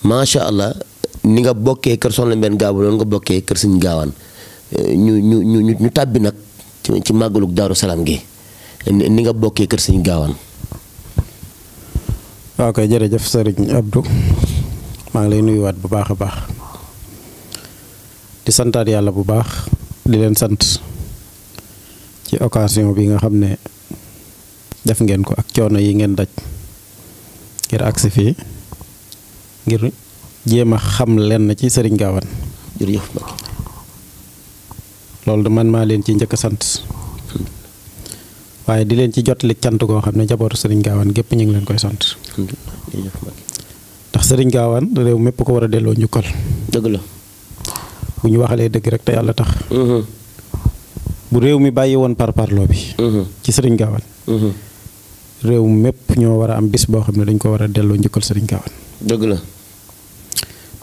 macha allah ni nga bokkee kër Soxna Mbène Gabou loolu nga bokkee kër Sëñ Gaawaan ñu tàbbi nag ci màggalug Daaru Salaam gi ni nga bokkee kër Sëñ Gaawaan. waaw kay jërëjëf sëriñ Abdou maa ngi lay nuyuwaat bu baax a baax di santaat yàlla bu baax di leen sant ci occasion bi nga xam ne def ngeen ko ak coono yi ngeen daj ngir agsi fii ngir jéem a xam lenn ci sëriñ Gaawaan. jërëjëf loolu de man maa leen ci njëkk a sant waaye di leen ci jotali cant koo xam ne njabootu sëriñ Gaawaan gépp ñu ngi leen koy sant. ndax sëriñ Gaawaan réew mépp ko war a delloo njukkal. dëgg la. bu ñu waxalee dëgg rek te yàlla tax. bu réew mi bàyyi woon parparloo bi. ci sëriñ Gaawaan. réew mépp ñoo war a am bis boo xam ne dañ ko war a delloo njukkal sëriñ Gaawaan. dëgg la.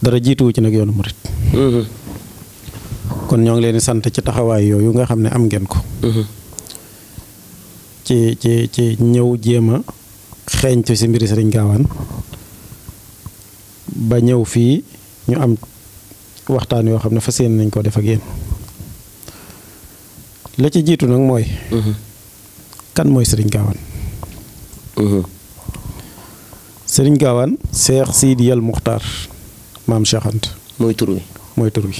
dara jiituwu ci nag yoonu murit. kon ñoo ngi leen di sant ci taxawaay yooyu nga xam ne am ngeen ko. ci ñëw jéem a xeeñtu si mbiri sëriñ Gaawaan ba ñëw fii ñu am waxtaan yoo xam ne fas yéene nañ ko def ak yéen la ci jiitu nag mooy. kan mooy sëriñ Gaawaan. sëriñ Gaawaan Seex Siidiyal Muxtaar maam Cheikh Anta. mooy tur wi. mooy tur wi.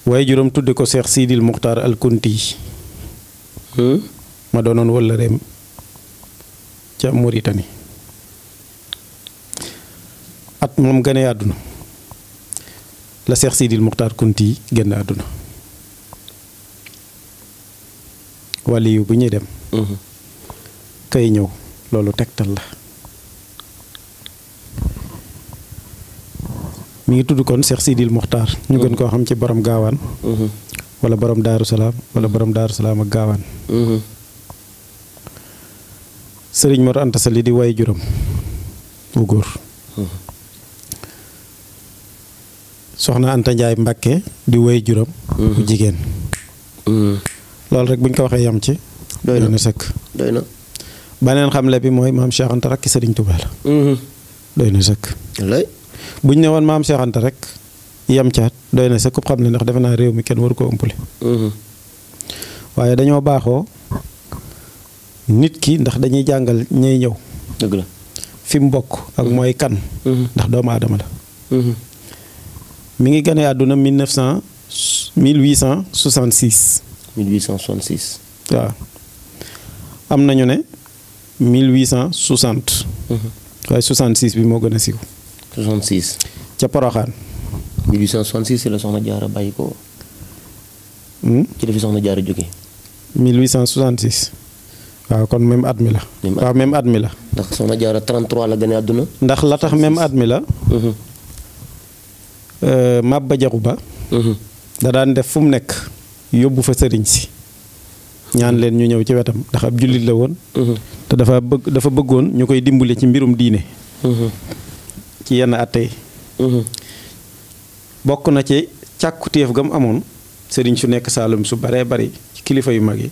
waaye juróom tudde ko Seex Siidil Muxtaar al Kunti ma doonoon walla reem ca Mauritanie at moom gane àdduna la Seex Siidil Muxtaar Kunti génn àdduna waliyu bu ñuy dem kay ñëw loolu tegtal la mi ngi tudd kon Seex Siidil Muxtaar ñu gën koo xam ci borom Gaawaan wala borom Daaru Salaam wala borom Daaru Salaam ak Gaawaan sëriñ Mor Anta Sali di way juróom bu góor soxna Anta Njaay Mbàkke di way juróom bu jigéen loolu rek buñ ko waxee yam ci doy na sëkk doy na baneen xamle bi mooy maam Cheikh Anta rakki sëriñ Tuubaa la doy na sëkk buñ ne woon maam Cheikh Anta rek yam caat doy na sëkk xam ne ndax defe naa réew mi kenn waru ko ëmpale waaye dañoo baaxoo nit ki ndax dañuy jàngal ñay ñëw dëgg la fi mu bokk ak mooy kan ndax doomu aadama la mi ngi gane àdduna 1866 waaw am nañu ne 1860 waaye 66 bi moo gën a siiw 66 ca Poroxaan 1866 ci la soxna Jaara bàyyi ko ci la fi soxna Jaara jóge 1866 waaw kon même at mi la waaw même at mi la ndax soxna Jaara 33 la gane àdduna ndax la tax même at mi la Maba Jaxu Ba da daan def fu mu nekk yóbbu fa sëriñ si ñaan leen ñu ñëw ci wetam ndax ab jullit la woon te dafa bëggoon ñu koy dimbali ci mbirum diine ci yenn atte yi bokk na ci càkkutéef gam amoon sëriñ su nekk Saalum su baree bari ci kilifa yu mag yi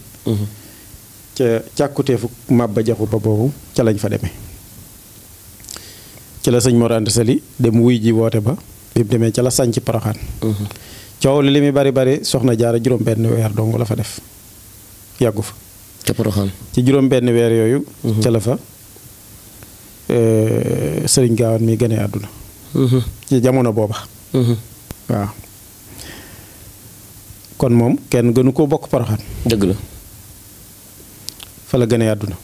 ca càkkutéefu Maba Jaxu Ba boobu ca lañ fa demee ci la sëñ Mor Anta Sali dem wuy ji woote ba bi mu demee ca la sañc Poroxaan coow li muy bari bari soxna Jaara juróom benn weer dong la fa def yàggu fa ca Poroxaan ci juróom benn weer yooyu ca la fa sëriñ Gaawaan mi gënee àdduna ci jamono booba waaw kon moom kenn gënu koo bokk Poroxaan dëgg la fa la gënee àdduna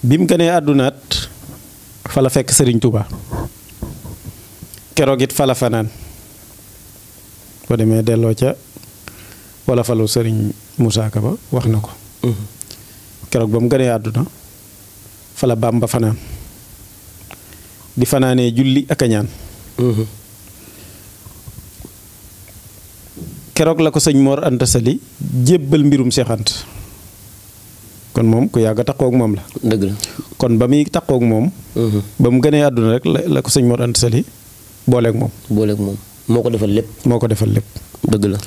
bi mu gënee àddunaat fa la fekk sëriñ Touba keroog it fa la fanaan boo demee delloo ca wala falu sëriñ Moussa Ka ba wax na ko keroog ba mu gënee àdduna fa la Bàmba fanaan di fanaanee julli ak a ñaan keroog la ko sëñ Mor Anta Sali jébbal mbirum Seex Anta kon moom ku yàgg a taqoo ak moom la dëgg la kon ba muy taqoo ak moom ba mu gënee àdduna rek la ko sëñ Mor Anta Sali booleeg moom moo ko defal lépp dëgg la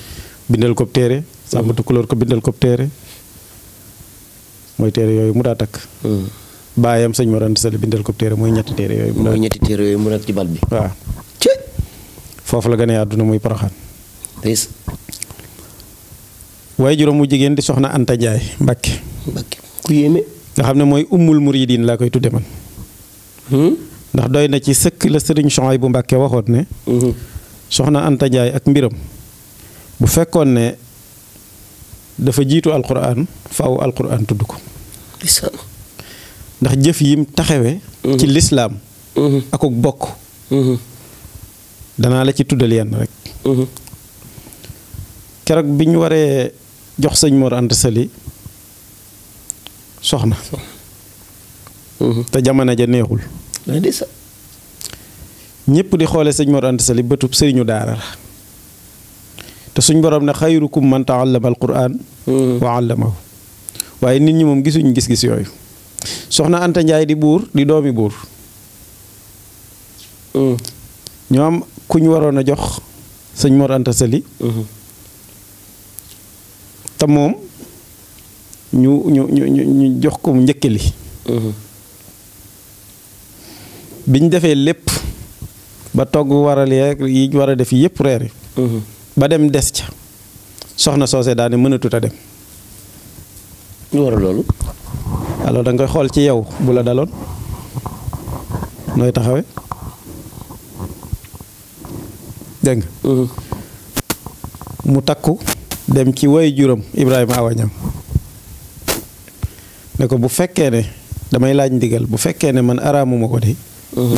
bindal ko téere Sàmba Tukulóor ko bindal ko téere mooy téere yooyu mu daa takk baayam sëñ Mor Anta Sali bindal ko téere mooy ñetti téere yooyu. mooy ñetti téere yooyu mu nekk ci bal bi. waaw foofu la gën a àdduna muy Poroxaan. waaye juróom mu jigéen di soxna Anta Ndiaye Mbàkke. Mbàkke ku yéeme. nga xam ne mooy ummul muridiin laa koy tudde man. ndax doy na ci sëkk la sëriñ Souhaïbou bu Mbàkke waxoon ne. soxna Anta Ndiaye ak mbiram bu fekkoon ne dafa jiitu alquran faaw alquran tudd ko. ndax jëf yim taxawe ci lislaam akuk bokk. danaa la ci tuddal yenn rek. keroog bi ñu waree jox sëñ Mor Anta Sali soxna. te jamono ja neexul. ñëpp di xoole sëñ Mor Anta Sali bëtub sëriñu daara la. te suñ borom ne xayrukum man taallama alquran wa allamahu waaye nit ñi moom gisuñ gis-gis yooyu. soxna Anta Ndiaye di buur di doomi buur. ñoom ku ñu waroon a jox sëñ Mor Anta Sali. te moom ñu jox ko mu njëkke li. biñ defee lépp ba togg waral yeeg yi war a def yëpp reeri ba dem des ca soxna soose daane mënatut a dem. lu waral loolu. alors da nga koy xool ci yow bu la daloon nooy taxawe dégg nga. mu takku dem ci woy juróom Ibrahima Awañam ne ko bu fekkee ne damay laaj ndigal bu fekkee ne man araamuma ko de.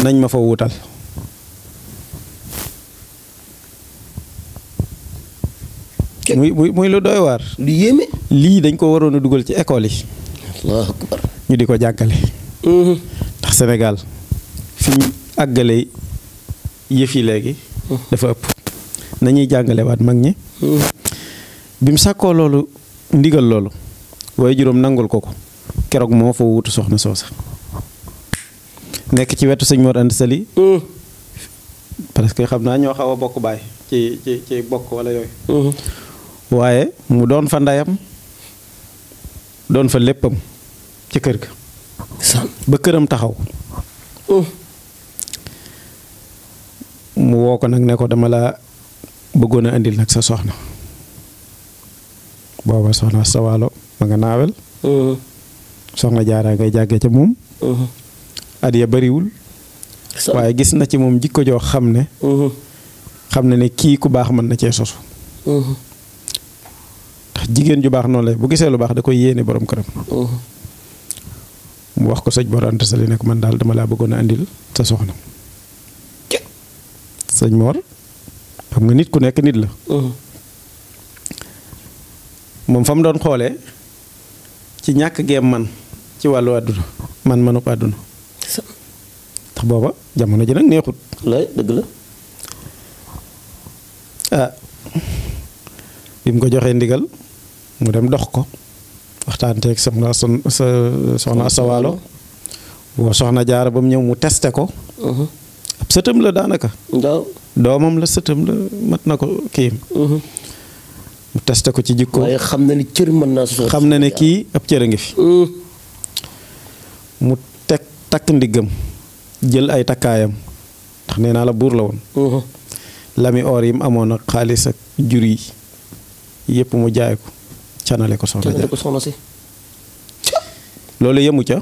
nañ ma fa wutal. muy lu doy waar. lu yéeme. lii dañ ko waroon a dugal ci école yi. Allahu akbar. ñu di ko jàngale. ndax Sénégal fi ñu àggale yëf yi léegi. dafa ëpp. nañuy jàngale waat mag ñi. bi mu sàkkoo loolu ndigal loolu. waaye juróom nangul ko ko. keroog moo fa wutu soxna soosa. nekk ci wetu sëñ Mor Anta Sali. parce que xam naa ñoo xaw a bokk baay ci bokk wala yooyu. waaye mu doon fa ndeyam doon fa léppam ci kër ga. ba këram taxaw. mu woo ko nag ne ko dama la bëggoon a indil nag sa soxna. booba soxna sa waalo ma nga naawel. soxna Jaara ngay jàggee ca moom. at ya bariwul. waaye gis na ci moom jikko joo xam ne. xam ne ne kii ku baax mën na cee sosu. ndax jigéen ju baax noonu lay bu gisee lu baax da koy yéene borom këram. mu wax ko sëñ Mor Anta Sali ne ko man daal dama laa bëggoon a andil sa soxna. sëñ Mor xam nga nit ku nekk nit la. moom fa mu doon xoolee ci ñàkk geem man ci wàllu àdduna man manub àdduna. ndax booba jamono ji nag neexut. lay dëgg la. ah bi mu ko joxee ndigal mu dem dox ko waxtaanteeg soxna Asta Waalo woo soxna Jaara ba mu ñëw mu testé ko. ab sëtam la daanaka. waaw doomam la sëtam la mat na ko kii. mu testé ko ci jikko. waaye xam na ni cër mën naa sosoo. xam na ne kii ab cër a ngi fi. mu takk ndiggam jël ay takkaayam ndax nee naa la buur la woon. lami or yi mu amoon ak xaalis ak jur yi yëpp mu jaay ko canale ko soxna Jaara. soxna si. loolu yemu ca.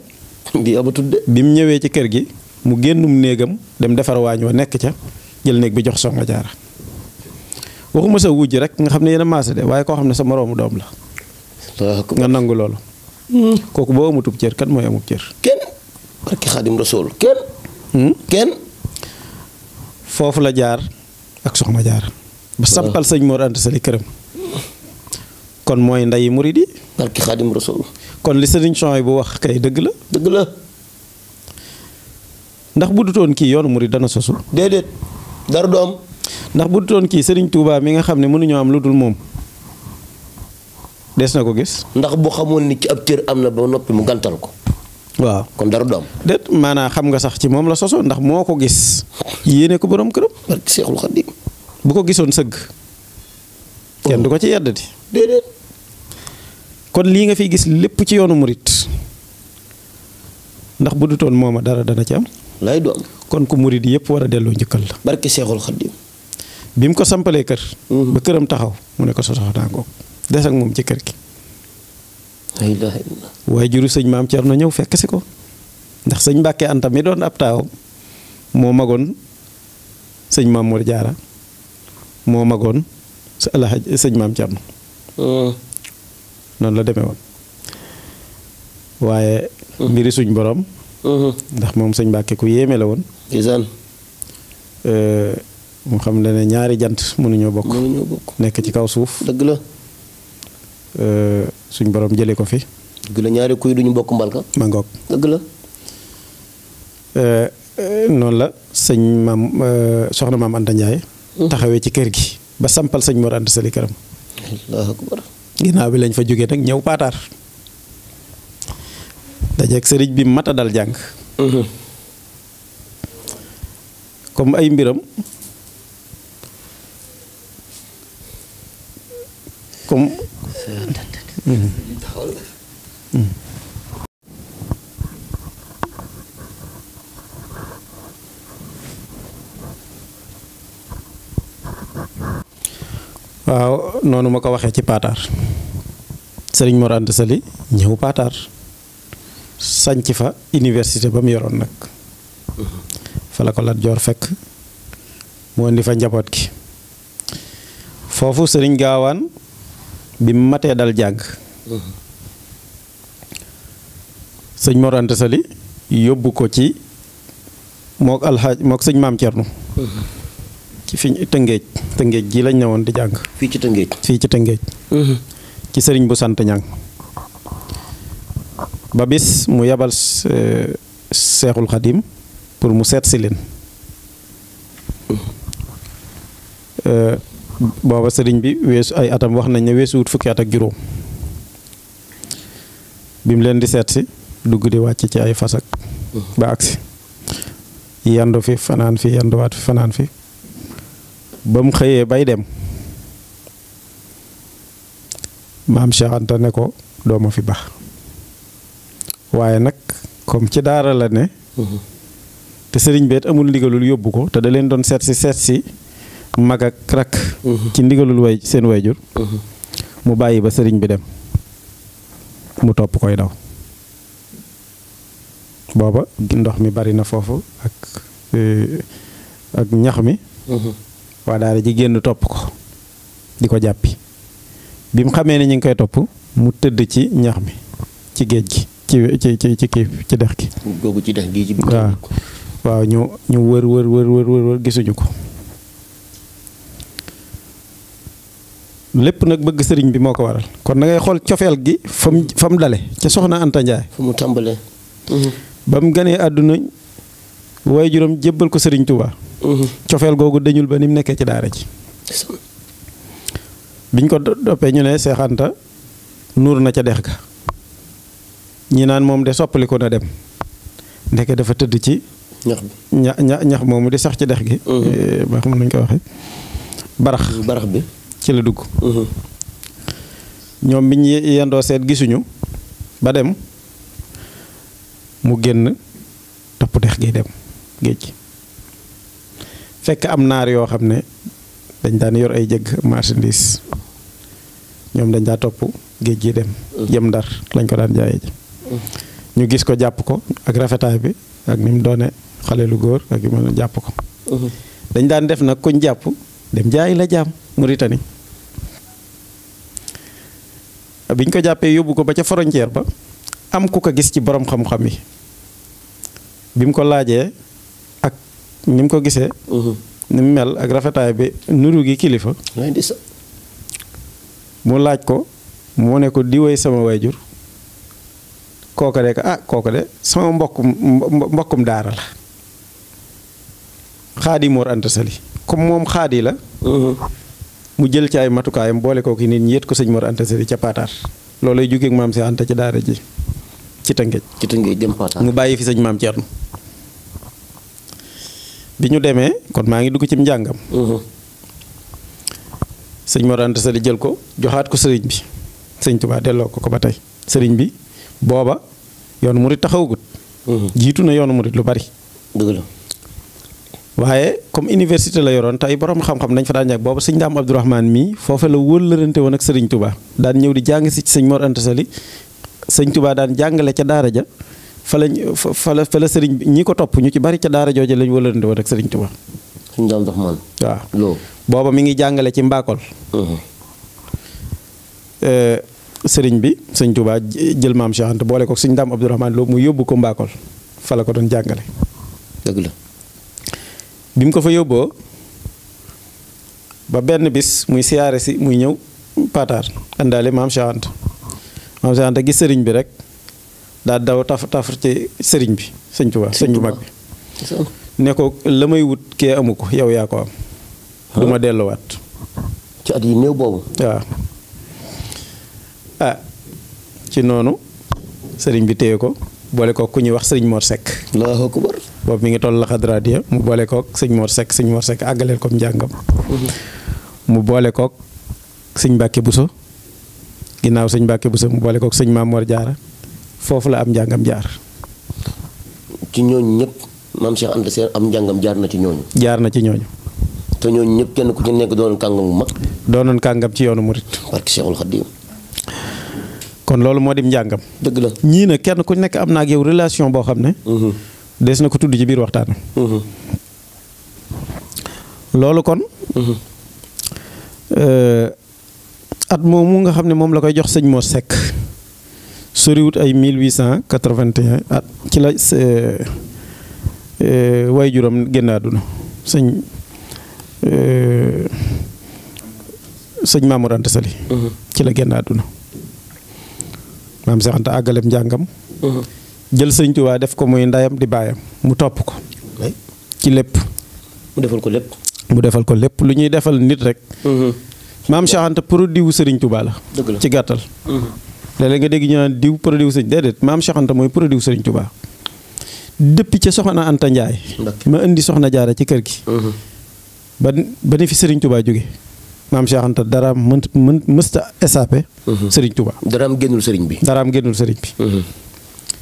di abatud de. bi mu ñëwee ci kër gi mu génnum néegam dem defar waañ wa nekk ca jël néeg bi jox soxna Jaara. waxuma sa wujj rek nga xam ne yéen a maase de waaye koo xam ne sa moroomu doom la. nga nangu loolu. kooku boo amutub cër kan mooy amub cër. kenn barki Xaadim Rasuul kenn. kenn. foofu la jaar ak soxna Jaara. ba sampal sëñ Mor Anta Sali këram. kon mooy ndeyi murid yi. barki Xaadim Rasuul. kon li sëriñ Souhaïbou bu wax kay dëgg la. dëgg la. ndax bu dutoon kii yoonu murid dana sosul. déedéet dara du am. ndax bu dutoon kii sëriñ Touba mi nga xam ne mënuñoo am lu dul moom des na ko gis. ndax boo xamoon ni ci ab cër am na ba noppi mu gàntal ko. waaw kon dara du am. déet maanaam xam nga sax ci moom la soso ndax moo ko gis yéene ko borom këram. barki Seexul Xaadim. bu ko gisoon sëgg. kenn du ko ci yeddati. déedéet. kon lii nga fi gis lépp ci yoonu murit ndax bu dutoon mooma dara dana ci am. lay du am. kon ku murid yëpp war a delloo njëkkal la. barke Seexul Xaddim. bi mu ko sampalee kër. ba këram taxaw mu ne ko sa soxnaa ngoog des ak moom ci kër gi. la ilaha illallah. waaye juru sëñ maam Cerno ñëw fekk si ko ndax sëñ Mbàkke Anta mi doon ab taawam moo magoon sëñ maam Mor Jaara moo magoon sa Alaaji sëñ maam Cerno. noonu la demee woon waaye. mbiri suñ borom. ndax moom sëñ Mbàkke ku yéeme la woon. mu xam ne ñaari jant mënuñoo bokk. nekk ci kaw suuf. dëgg la. suñ borom jëlee ko fi. dëgg la ñaari kuy duñu bokk mbalka. ma ngoog. dëgg la. noonu la sëñ maam soxna maam Anta Ndiaye. taxawee ci kër gi ba sampal sëñ Mor Anta Sali këram. allahu akbar. ginnaaw bi lañ fa jógee nag ñëw paataar. dajeeg sëriñ bi mat a dal jàng. comme ay mbiram comme. waaw noonu ma ko waxee ci paataar sëriñ Mor Anta Sali ñëw paataar sanc fa université ba mu yoroon nag fa la ko Lat Joor fekk mu indi fa njaboot gi foofu sëriñ Gaawaan bi mu matee dal jàng sëñ Mor Anta Sali yóbbu ko ci mook sëñ Maam Cerno ci fi tëngéej gi lañ ñëwoon di jàng. fii ci tëngéej. ci sëriñ bu sant ñang ba bis mu yabal Seexul Xadim pour mu seet si leen. booba sëriñ bi weesu ay atam wax nañ ne weesu wut fukki at ak juróom bi mu leen di seet si dugg di wàcc ci ay fasak ba agsi yandu fi fanaan fi yanduwaat fi fanaan fi ba mu xëyee bay dem maam Cheikh Anta ne ko dooma fi baax waaye nag comme ci daara la ne te sëriñ beet amul ndigalul yóbbu ko te da leen doon seet si mag ak rakk ci ndigalul seen wayjur mu bàyyi ba sëriñ bi dem mu topp koy daw booba ndox mi bari na foofu ak ñax mi waa daara ji génn topp ko di ko jàppi bi mu xamee ne ñu ngi koy topp mu tëdd ci ñax mi ci géej gi ci dex gi googu ci dex gi waaw ñu wër gisuñu ko lépp nag bëgg sëriñ bi moo ko waral kon da ngay xool cofeel gi fa mu dale ca soxna Anta Ndiaye fa mu tàmbalee ba mu ganee àdduna waaye juróom jébbal ko sëriñ Touba cofeel googu dañul ba ni mu nekkee ci daara ji biñ ko doppee ñu ne Seex Anta nuur na ca dex ga ñi naan moom de soppaliku na dem ndeke dafa tëdd ci ñax moomu di sax ci dex gi ba xam nañ ko waxee barax bi ci la dugg ñoom biñ yendoo seet gisuñu ba dem mu génn topp dex gi dem géej gi fekk am naar yoo xam ne dañ daan yor ay jëgg marchandise ñoom dañ daa topp géej gi dem jëm Ndar lañ ko daan jaayee ji ñu gis ko jàpp ko ak rafetaay bi ak ni mu doone xale lu góor ak yu mel ne jàpp ko dañ daan def nag kuñ jàpp dem jaayi la jaam Mauritanie biñ ko jàppee yóbbu ko ba ca frontière ba am ku ko gis ci borom xam-xam yi bi mu ko laajee ak ni mu ko gisee ni mu mel ak rafetaay bi nuru gi kilifa mu laaj ko mu ne ko diwee sama wayjur kooka de kooka de sama mbokkum daara la Xaadi Mor Anta Sali comme moom xaadi la mu jël ci ay matukaayam boole ko ki nit ñi yët ko sëñ Mor Anta Sali ca Paataar loolay jógeek maam si Anta ci daara ji ci Tëngéej dem Paataar mu bàyyi fi sëñ maam Cerno bi ñu demee kon maa ngi dugg ci njàngam sëñ Mor Anta Sali jël ko joxaat ko sëriñ bi sëñ Tuubaa delloo ko ba tey sëriñ bi booba yoon murit taxawagut jiitu na yoonu murit lu bari. dëgg la. waaye comme université la yoroon te ay borom xam-xam dañ fa daan ñàkk boobu sëñ Daam Abdourahmane mii foofe la wëllërante woon ak sëriñ Touba daan ñëw di jàng si sëñ Mor Anta Sali sëñ Touba daan jàngale ca daara ja fa la sëriñ bi ñi ko topp ñu ci bari ca daara jooja lañ wëllërante woon ak sëriñ Touba. sëñ Daam Abdourahmane. waaw loo. booba mi ngi jàngale ci Mbakol. sëriñ bi sëñ Touba jël maam Cheikh Anta boole ko sëñ Daam Abdourahmane loo mu yóbbu ko Mbakol fa la ko doon jàngale. dëgg la. bi mu ko fa yóbboo ba benn bis muy siyaare si muy ñëw Pataar àndaale maam Cheikh Anta maam Cheikh Anta gis sëriñ bi rek daa daw tafar ci sëriñ bi sëñ Touba sëñ bu mag bi ne ko la may wut kee amu ko yow yaa ko am du ma delluwaat ci at yi néew boobu. waaw ci noonu sëriñ bi téye ko boole ko ku ñuy wax sëriñ Mor Seck. Allahu akbar. boobu mi ngi toll la xadradiya mu boole kook sëñ Mor Seck àggaleel ko njàngam. mu boole kook sëñ Mbàkke Buso ginnaaw sëñ Mbàkke Buso mu boole kook sëñ Maam Mor Jaara foofu la am njàngam jaar. ci ñooñu ñëpp maam Cheikh Anta seen am njàngam jaar na ci ñooñu. jaar na ci ñooñu. te ñooñu ñëpp kenn ku ci nekk doonoon kàngam bu mag. doonoon kàngam ci yoonu murit. barke Cheikhul Khadim. kon loolu moo di njàngam. dëgg la. ñii nag kenn ku nekk am na ak yow relation boo xam ne. des na ko tudd ci biir waxtaan. loolu kon. at moomu nga xam ne moom la koy jox sëñ Mor Seck soriwut ay 1881 at ci la waajuram génn àdduna sëñ Mamour Anta Sali. ci la génn àdduna. maam Cheikh Anta àggalem njàngam. jël sëñ Touba def ko muy ndayam di baayam mu topp ko. ci lépp. mu defal ko lépp. mu defal ko lépp lu ñuy defal nit rek. maam Cheikh Anta produit wu Serigne Touba la. dëgg la ci gàttal. léeg-léeg nga dégg ñu naan diw produit wu sëñ déedéet maam Cheikh Anta mooy produit wu Serigne Touba. depuis ca soxna Anta Ndiaye. ma indi soxna Jaara ci kër gi. ba ni fi Serigne Touba jóge maam Cheikh Anta daraam mësta échappé. Serigne Touba. daraam génnul Serigne bi. daraam génnul Serigne bi.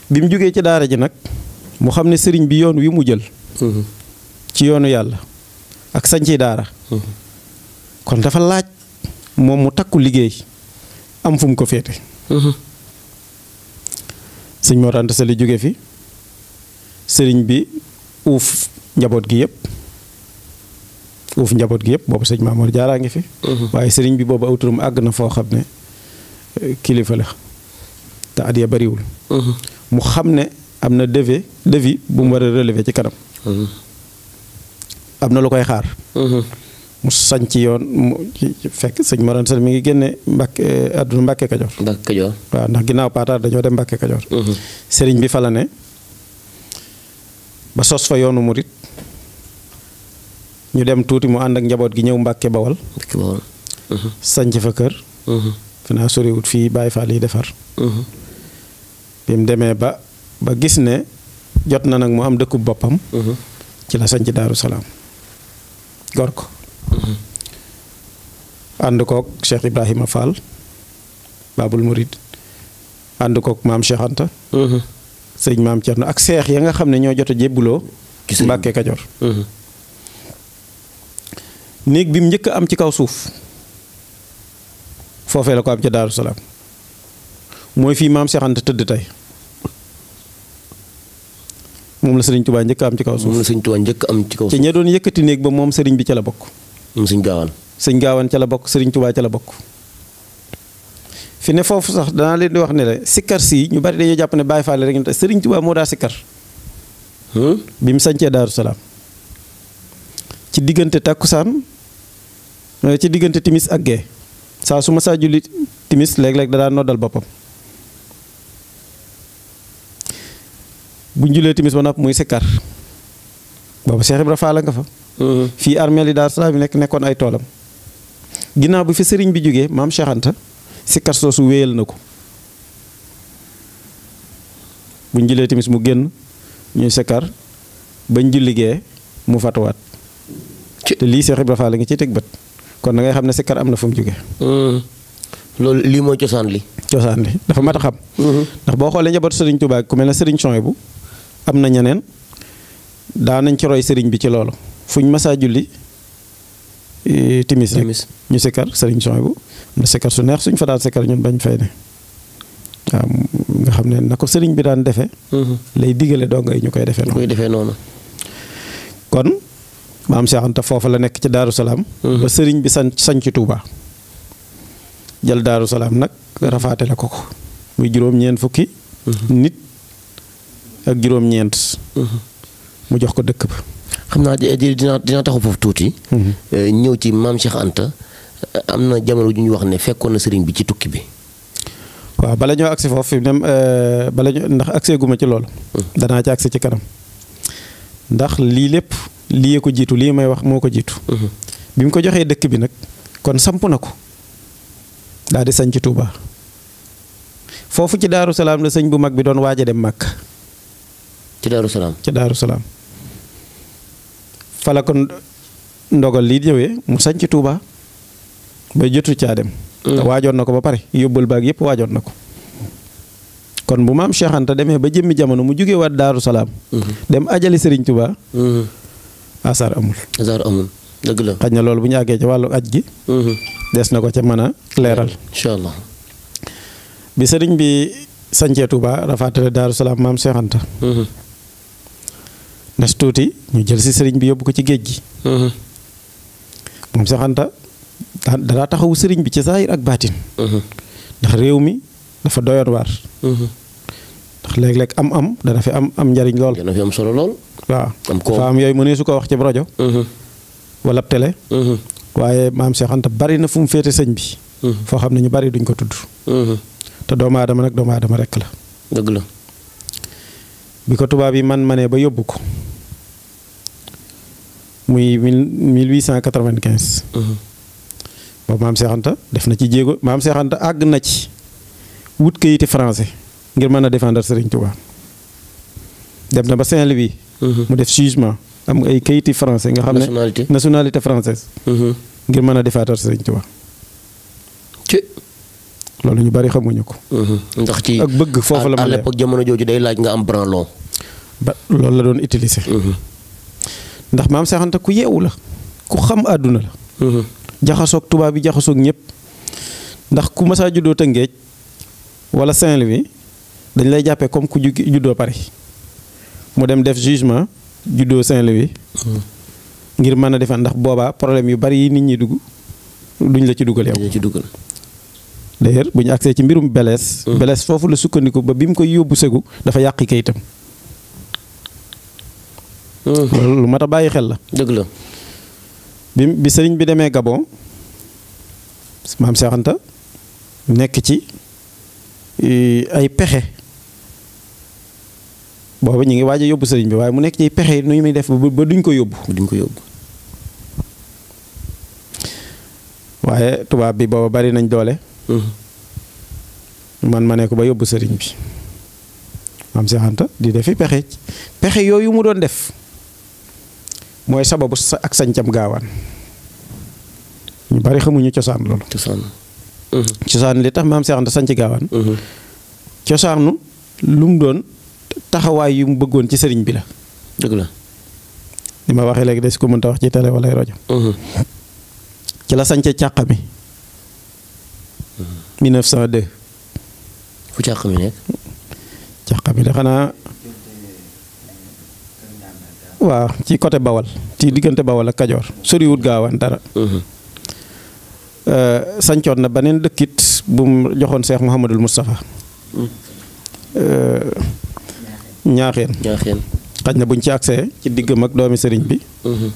bi mu jógee ci daara ji nag mu xam ne Serigne bi yoon wi mu jël. ci yoonu yàlla ak sañci daara. kon dafa laaj moom mu takku liggéey am fu mu ko féete. sëñ Mor Anta Sali jóge fi sëriñ bi uuf njaboot gi yëpp. boobu sëñ Mamour Diarra ngi fi. waaye sëriñ bi boobu aw turam àgg na foo xam ne kilifa la te at ya bariwul. mu xam ne am na défi bu mu war a relever ci kanam. am na lu koy xaar. mu sañ ci yoon mu fekk sëñ Mor Anta Sali mi ngi génne àdduna Mbàkke Kajoor. waaw ndax ginnaaw Pataar dañoo dem Mbàkke Kajoor. sëriñ bi fa la ne ba sos fa yoonu murit ñu dem tuuti mu ànd ak njaboot gi ñëw Mbàkke Bawal. sañc fa kër. fi naa soriwut fii Baay Faal yi defar. bi mu demee ba gis ne jot na nag mu am dëkkub boppam. ci la sañc Daaru Salaam gor ko. ànd kook Cheikh Ibrahima Fall Babul Murid ànd kook maam Cheikh Anta. sëñ maam Thierno ak seex ya nga xam ne ñoo jot a jébbuloo Mbàkke Kajoor. néeg bi mu njëkk am ci kaw suuf foofee la ko am ca Daaru Salaam mooy fii maam Cheikh Anta tëdd tey moom la Sëriñ Tuubaa njëkk am ci kaw suuf. ci ña doon yëkkati néeg ba moom sëriñ bi ca la bokk. sëñ Gaawaan. sëñ Gaawaan ca la bokk Sëriñ Tuubaa ca la bokk. fi ne foofu sax danaa leen di wax ne la sikkar si ñu bari dañoo jàpp ne Baay Faal rek ñu Sëriñ Tuubaa moo daa sikkar. bi mu sañcee Daaru Salaam ci diggante takkusaan ci diggante timis ak gee saa su ma saa julli timis léeg-léeg da daan noddal boppam. bu ñu julee timis ba nopp muy sikkar boobu Cheikh Ibra Fall nga fa. fii armeel yi Daaru Salaam yi nekkoon ay toolam. ginnaaw bi fi sëriñ bi jógee maam Cheikh Anta sikkar soosu wéyal na ko. bu ñu julee timis mu génn ñuy sikkar bañ julli gee mu fatuwaat. te lii Cheikh Ibra Fall la nga ciy teg bët kon da ngay xam ne sikkar am na fu mu jógee. loolu lii mooy cosaan li. dafa mat a xam. ndax boo xoolee njabootu Sëriñ Tuubaa ku mel ne Sëriñ Souhaïbou am na ñeneen daanañ ci roy sëriñ bi ci loolu fuñ masaa julli timis rek ñu sikkar sëriñ Souhaïbou na sikkar su neex suñ fa daan sikkar ñun bañ fay ne waaw nga xam ne na ko sëriñ bi daan defee lay digale donga yi ñu koy defee noonu kon maam Cheikh Anta foofu la nekk ci Daaru Salaam ba sëriñ bi sañ ci Touba jël Daaru Salaam nag rafaate la ko muy juróom-ñeent fukki nit ak juróom-ñeent mu jox ko dëkk ba xam naa dina taxu foofu tuuti ñëw ci maam Cheikh Anta am na jamono ju ñu wax ne fekkoon na sëriñ bi ci tukki bi waaw bala ñoo agsi foofu même ndax agsee guma ci loolu danaa ci agsi ci kanam ndax lii lépp lii ko jiitu lii may wax moo ko jiitu bi mu ko joxee dëkk bi nag kon samp na ko daal di sañ ci Touba foofu ci Daaru Salaam la sëñ bu mag bi doon waaj a dem Màkka ci Daaru Salaam fala kon ndogal lii ñëwee mu sañ ci Touba ba jotu caa dem waajoon na ko ba pare yóbbal baag yëpp waajoon na ko kon bu maam Cheikh Anta demee ba jëmmi jamono mu jógee waat Daaru Salaam dem ajali Sëriñ Touba asar amul dëgg la xaj na loolu bu ñu àggee ci wàllu aj gi des na ko ca mën a leeral incha allah bi sëriñ bi sañcee Touba rafaatale Daaru Salaam maam Cheikh Anta nes tuuti ñu jël si sëriñ bi yóbbu ko ci géej gi moom Cheikh Anta danaa taxawu sëriñ bi ci saayir ak baatin ndax réew mi dafa doyoon waar ndax léeg-léeg am dana fi am njariñ lool dana fi am solo lool waaw dafa am yooyu mënee su ko wax ci rajo wala télé waaye maam Cheikh Anta bari na fu mu féete sëñ bi foo xam ne ñu bari duñ ko tudd te doomu aadama nag doomu aadama rekk la dëgg la bi ko tubaab yi manee ba yóbbu ko muy 1895 boobu maam Cheikh Anta def na ci jéego maam Cheikh Anta àgg na ci wut kayiti français ngir mën a défendre Serigne Touba dem na ba Saint-Louis mu def jugement am ay kayiti français nga xam ne nationalité française ngir mën a défendre Serigne Touba ci loolu ñu bari xamuñu ko ndax ci ak bëgg foofu la à l'époque jamono jooju day laaj nga am branlon ba loolu la doon utiliser ndax maam Cheikh Anta ku yeewu la ku xam àdduna la jaxasoog tubaab bi jaxasoog ñëpp ndax ku masaa juddoo Tëngéej wala Saint-Louis dañ lay jàppee comme ku juddoo Paris mu dem def jugement juddoo Saint-Louis ngir mën a defar ndax boobaa problème yu bari yi nit ñi dugg duñ la ci dugal yow d'ailleurs bu ñu agsee ci mbirum Blaise foofu la sukkandiku ba bi mu koy yóbbu segu dafa yàqi kayitam loolu lu mat a bàyyi xel la dëgg la bi sëriñ bi demee Gabon maam Cheikh Anta nekk ci ay pexe booba ñu ngi waaj a yóbbu sëriñ bi waaye mu nekk ci pexe nu muy def ba duñ ko yóbbu waaye tubaab bi booba bari nañ doole ma ne ko ba yóbbu sëriñ bi maam Cheikh Anta di defi pexe yooyu mu doon def mooy sababu ak sañcam gaawaan ñu bari xamuñu cosaan loolu cosaan li tax maam Cheikh Anta sañc gaawaan cosaanu lu mu doon taxawaay yu mu bëggoon ci sëriñ bi la dëgg la li ma waxee léegi des ko mënta wax ci télé wala rajo ci la sañce càq mi 1902 fu càq mi nekk càq mi de xanaa waaw ci côté Bawal ci diggante Bawal ak Kajoor soriwut gaawaan dara sañcoon na beneen dëkkit bu mu joxoon Cheikh Mouhamadul Moustapha ñaaxeen xaj na buñ ci accès ci diggam ak doomi sëriñ bi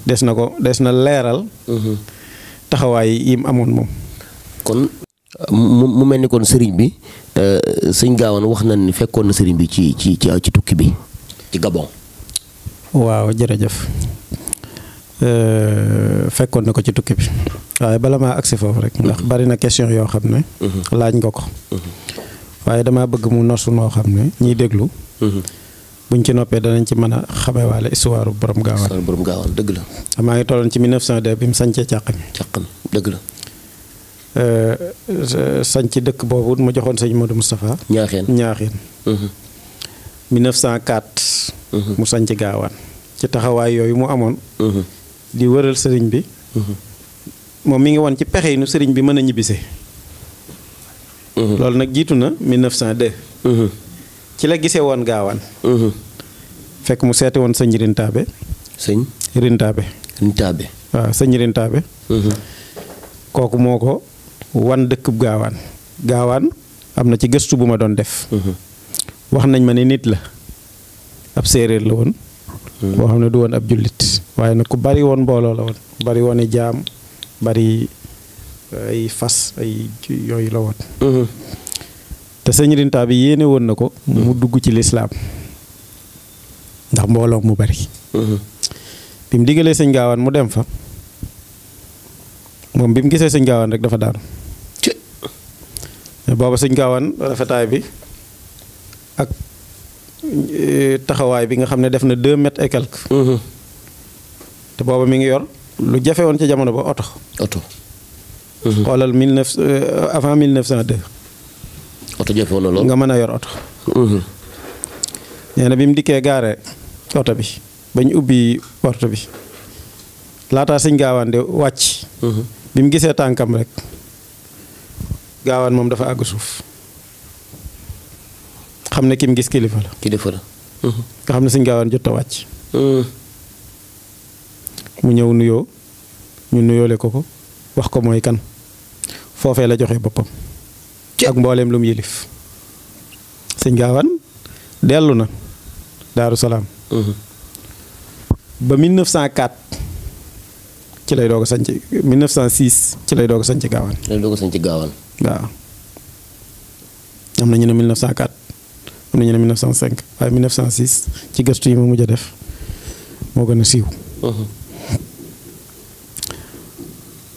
des na leeral taxawaay yi mu amoon moom kon mu mel ni kon sëriñ bi sëñ Gaawaan wax na ni fekkoon na sëriñ bi ci tukki bi ci Gabon waaw jërëjëf fekkoon na ko ci tukki bi waaye bala maa agsi foofu rek ndax bari na question yoo xam ne laaj nga ko waaye dama bëgg mu nosu noo xam ne ñiy déglu buñ ci noppee danañ ci mën a xamewaale histoire borom gaawaan dëgg la maa ngi tolloon ci 1902 bi mu sañcee càq mi dëgg la sañc dëkk boobu mu joxoon sëñ Modou Moustapha ñaaxeen 1904 mu sanc gaawaan ci taxawaay yooyu mu amoon di wëral sëriñ bi moom mi ngi woon ci pexe yi nu sëriñ bi mën a ñibbisee loolu nag jiitu na 1902 ci la gisee woon gaawaan fekk mu seeti woon sëñ Rintaabe waaw sëñ Rintaabe kooku moo ko wan dëkkub gaawaan am na ci gëstu bu ma doon def wax nañ ma ne nit la ab séeréer la woon boo xam ne du woon ab jullit waaye nag ku bari woon mbooloo la woon bari woon i jaam bari ay fas ay yooyu la woon te sëñ Rintaabe yéene woon na ko mu dugg ci lislaam ndax mbooloo mu bari bi mu diggalee sëñ gaawaan mu dem fa moom bi mu gisee sëñ gaawaan rek dafa daanu booba sëñ gaawaan rafetaay bi ak taxawaay bi nga xam ne def na 2 mètres et quelque te booba mi ngi yor lu jafe woon ci jamono ba oto xoolal avant 1902 oto jafe woon na lool nga mën a yor oto nee na bi mu dikkee gaare oto bi bañ ubbi porte bi laataa sëñ gaawaan di wàcc bi mu gisee tànkam rek gaawaan moom dafa àgg suuf xam ne ki mu gis kilifa la nga xam ne sëñ gaawaan jot a wàcc mu ñëw nuyoo ñu nuyoole ko wax ko mooy kan foofee la joxe boppam ak mbooleem lu mu yilif sëñ gaawaan dellu na Daaru Salaam ba 1904 ci lay doog a sanc 1906 ci lay doog a sanc gaawaan waaw am na ñu ne 1904 am na ñu ne 1905 waaye 1906 ci gëstu yi ma mujj a def moo gën a siiw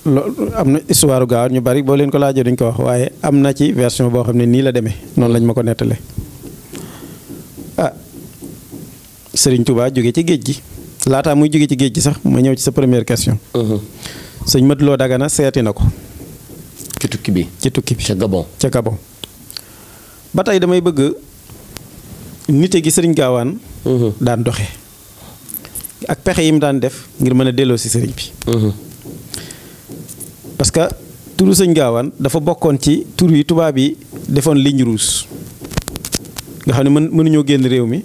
loolu am na histoire gaawaan ñu bari boo leen ko laajee duñ ko wax waaye am na ci version boo xam ne nii la demee noonu lañ ma ko nettalee Sëriñ Touba jóge ci géej gi laataa muy jóge ci géej gi sax ma ñëw ci sa première question sëñ Mat Lo Dagana seeti na ko ci tukki bi ca Gabon ba tey damay bëgg nite gi sëriñ gaawaan daan doxe ak pexe yi mu daan def ngir mën a delloo si sëriñ bi parce que turu sëñ gaawaan dafa bokkoon ci tur yi tubaab yi defoon ligne rouge nga xam ne mënuñoo génn réew mi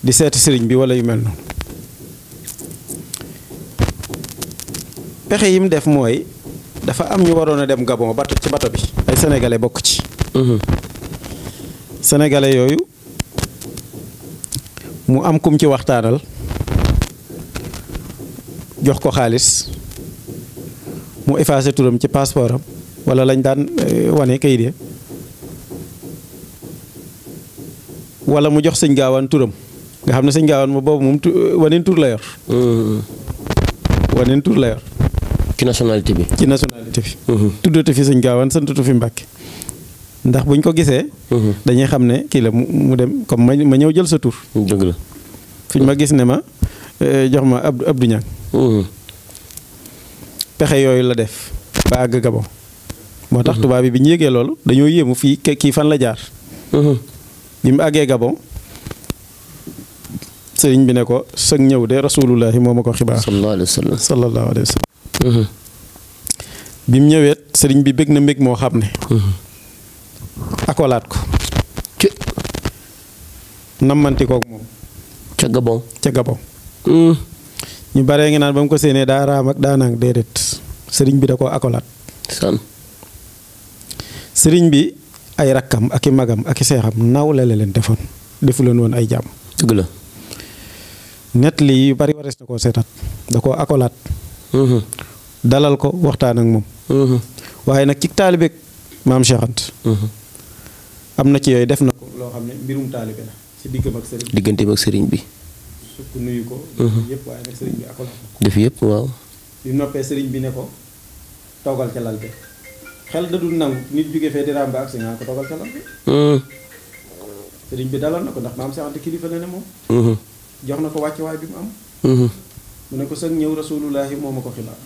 di seeti sëriñ bi wala yu mel noonu pexe yi mu def mooy dafa am ñu waroon a dem Gabon ci bato bi ay sénégalais bokk ci sénégalais yooyu mu am kum ci waxtaanal jox ko xaalis mu effacé turam ci passeport am wala lañ daan wane kayit ya wala mu jox sëñ gaawaan turam nga xam ne sëñ gaawaan ma boobu moom waneen tur la yor ci nationalité bi tuddatu fi sëñ gaawaan santatu fi Mbàkke ndax buñ ko gisee dañuy xam ne kii la mu dem comme ma ñëw jël sa tur dëgg la fiñ ma gis ne ma jox ma Abdou Niang pexe yooyu la def ba àgg Gabon moo tax tubaab bi ñu yégee loolu dañoo yéemu fii kii fan la jaar bi mu àggee Gabon sëriñ bi ne ko sëg ñëw de rasulullahi moo ma ko xibaar sallallahu alayhi wa sallam bi mu ñëweet sëriñ bi bég na mbég moo xam ne akolaat ko nammanti kook moom ca Gabon ñu baree ngi naan ba mu ko séenee daa raam ak daanaang déedéet sëriñ bi da ko akolaat sëriñ bi ay rakkam ak i magam ak i seexam nawle la leen defoon defu leen woon ay jàmm dëgg la net lii yu bari warees na koo seetaat da koo akolaat dalal ko waxtaan ak moom waaye nag ci taalibeek maam Cheikh Anta am na ci yooyu def na ko loo xam ne mbirum taalibe la ci digganteem ak sëriñ bi sukk nuyu ko yëpp waaye nag sëriñ bi akolaat na ko def yëpp waaw bi noppee sëriñ bi ne ko toogal ca lal bi xel da dul nangu nit jóge fee di ràmba ak si nga ko toogal ca lal bi sëriñ bi dalal na ko ndax maam Cheikh Anta kilifa la ne moom jox na ko wàcc waay bi mu am mu ne ko sëg ñëw rasulullahi moo ma ko xibaar